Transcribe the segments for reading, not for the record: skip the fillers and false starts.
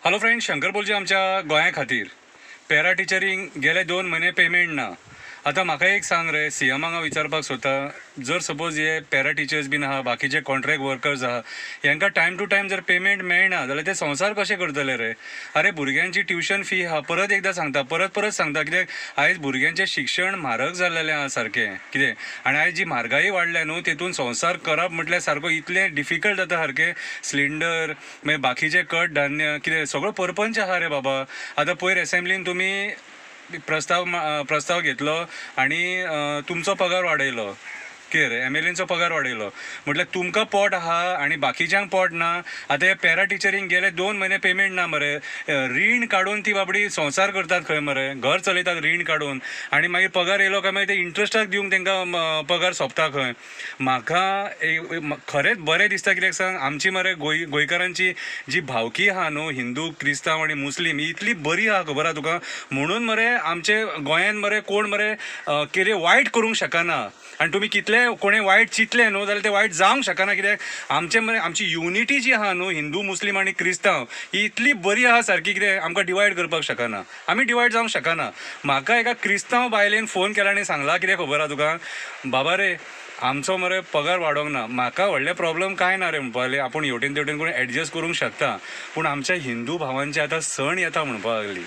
Hello friend, Shankar पोलचे आमच्या गोंया खातीर पॅरा टिचरींक गेले 2 म्हयने पेमेंट ना. आतां म्हाका एक सांग रे, सी एमाक हांव विचारपाक सोदता, जर सपोज हे पॅरा टिचर्स बीन आहा, बाकीचे कॉन्ट्रॅक्ट वर्कर्स आहा, हेंकां टायम टू टायम जर पेमेंट मेळना जाल्यार ते संवसार कशें करतले रे? अरे भुरग्यांची ट्युशन फी आहा, परत एकदां सांगता, परत परत सांगता, कित्याक आयज भुरग्यांचें शिक्षण म्हारग जाल्लेलें आहा सारकें कितें, आनी आयज जी म्हारगाई वाडल्या न्हू तेतून संवसार करप म्हटल्यार सारको इतलें डिफिकल्ट जाता सारकें. सिलिंडर मागीर बाकीचें कडधान्य कितें सगळो परपंच आहा रे बाबा. आतां पयर एसेंब्लीन तुमी प्रस्ताव घेतलो आनी तुमचो पगार वाडयलो, कितें रे, एम एल एनचो पगार वाडयलो, म्हटल्यार तुमकां पोट आहा आनी बाकीच्यांक पोट ना. आतां हे पॅरा टिचरींक गेले 2 म्हयने पेमेंट ना मरे, रीण काडून ती बाबडी संवसार करतात खंय मरे, घर चलयतात रीण काडून, आनी मागीर पगार येयलो काय मागीर ते इंट्रस्टाक दिवंक तांकां पगार सोंपता खंय. म्हाका खरेंच बरें दिसता, कित्याक सांग, आमची मरे गोंयकारांची जी भावकी आहा न्हू, हिंदू, क्रिस्तांव आनी मुस्लीम, ही इतली बरी आहा खबर आहा तुका, म्हणून मरे आमचे गोंयान मरे कोण मरे कितें वायट करूंक शकना. आनी तुमी कितले कोणें वायट चिंतलें न्हू जाल्यार तें वायट जावंक शकना, कित्याक आमचे मरे आमची युनिटी जी आहा न्हू, हिंदू, मुस्लीम आनी क्रिस्तांव, ही इतली बरी आहा सारकी, कितें आमकां डिवायड करपाक शकना, आमी डिवायड जावंक शकना. म्हाका एका क्रिस्तांव बायलेन फोन केला आनी सांगला, कितें खबर आहा तुका, बाबा रे आमचो मरे पगार वाडोवंक ना, म्हाका व्हडलें प्रॉब्लम कांय ना रे म्हणपाक लागली, आपूण हेवटेन तेवटेन करून एडजस्ट करूंक शकता, पूण आमच्या हिंदू भावांचे आतां सण येता म्हणपाक लागली,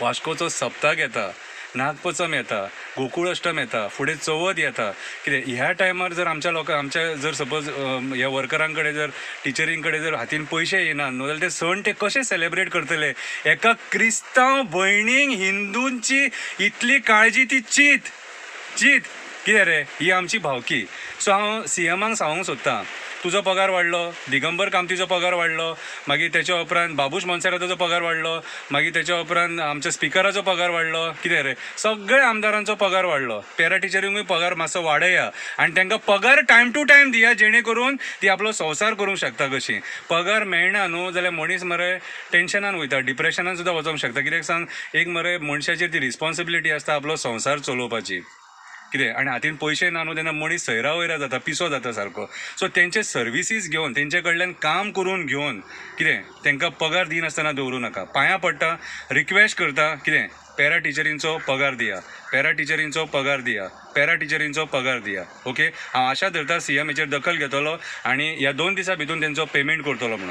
वास्कोचो सप्तक येता, नागपंचम येता, गोकुळ अष्टम येता, फुडें चवथ येता, कितें ह्या टायमार जर आमच्या लोकांक, आमच्या जर सपोज ह्या वर्करां कडेन जर टिचरीं कडेन जर हातीन पयशे येना न्हू जाल्यार ते सण ते कशे सेलेब्रेट करतले? एका क्रिस्तांव भयणीक हिंदूंची इतली काळजी, ती चीत चीत कितें रे, ही आमची भावकी. सो हांव सी एमाक सांगूंक सोदतां, तुजो पगार वाडलो, दिगंबर कामतीचो पगार वाडलो, मागीर तेच्या उपरांत बाबूश मोन्सेराताचो पगार वाडलो, मागीर तेच्या उपरांत आमच्या स्पिकराचो पगार वाडलो, कितें रे सगळ्या आमदारांचो पगार वाडलो, पॅरा टिचरींकूय पगार मातसो वाडया आनी तांकां पगार टायम टू टायम दिया, जेणे करून ती आपलो संवसार करूंक शकता. कशी पगार मेळना न्हू जाल्यार मनीस मरे टेंशनान वयता, डिप्रेशनान सुद्दां वचोंक शकता, कित्याक सांग, एक मरे मनशाचेर ती रिस्पोन्सिबिलिटी आसता आपलो संवसार चलोवपाची, कितें, आनी हातीन पयशे ना न्हू तेन्ना मनीस सैरा वयरा जाता, पिसो जाता सारको. सो तेंचे सर्विसीस घेवन, तेंचे कडल्यान काम करून घेवन कितें तांकां पगार दिनासतना दवरूं नाका. पांयां पडटा, रिक्वेस्ट करता, कितें पॅरा टिचरींचो पगार दिया, पॅरा टिचरींचो पगार दिया, पॅरा टिचरींचो पगार दिया. ओके, हांव आशा धरता सी एम हेचेर दखल घेतलो आनी ह्या 2 दिसां भितून तेंचो पेमेंट करतलो म्हणून.